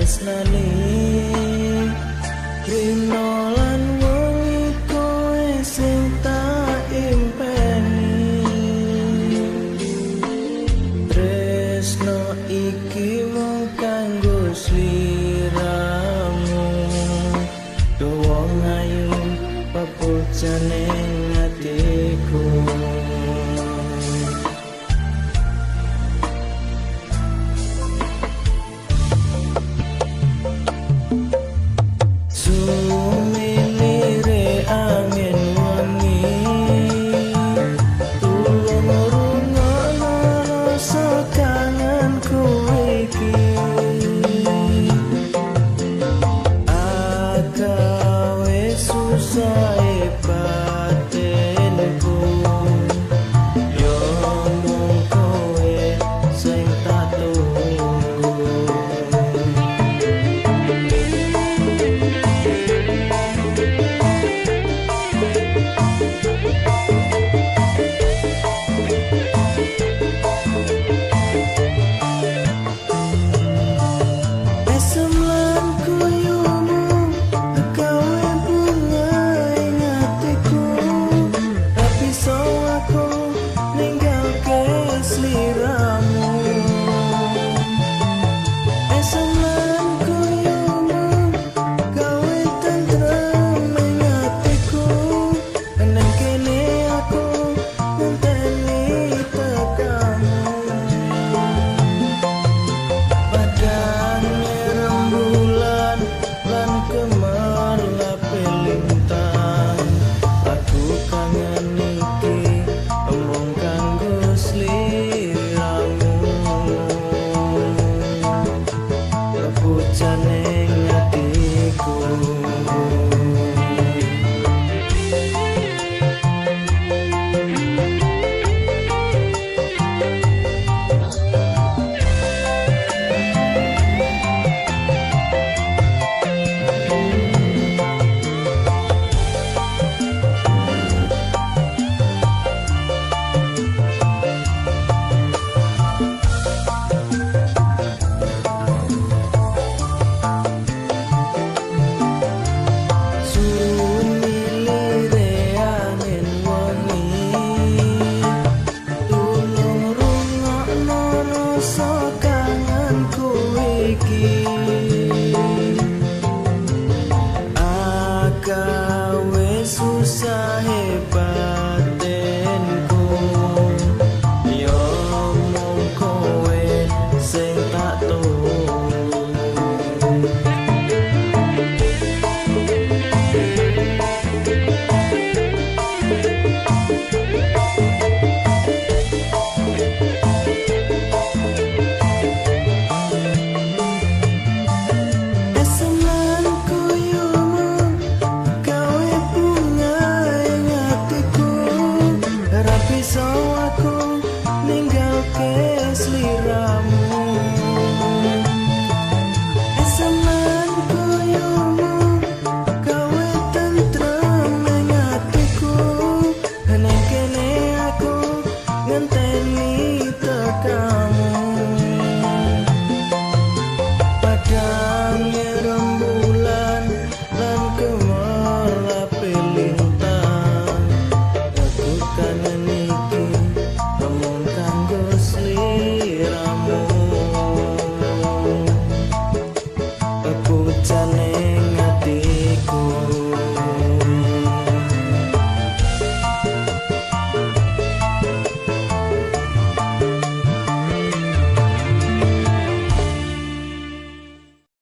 tresnani. Rino lan wengi kowe sing tak impeni. Tresno iki mung kanggo sliramu. Do wong ayu pepujane atiku. Sumilire angin wengi, tulung rungokno rasa kangenku iki. Agawe susah batinku, yo mung kowe sing tak tunggu. Esem lan kuyumu gawe bunga ing atiku. Ra bisa aku ninggalke sliramu. Esem lan kuyumu gawe tentrem ing atiku. Nang kene aku ngenteni tekamu. Padane rembulan lan kemerlape lintang, aku kangen iki mung kanggo sliramu. Pepujane atiku. Sumilire angin wengi, tulung rungokno rasa kangenku iki. Agawe susah batinku, yo mung kowe sing tak tunggu. Esem lan kuyumu gawe bunga ing atiku. Ra bisa aku ninggalke sliramu.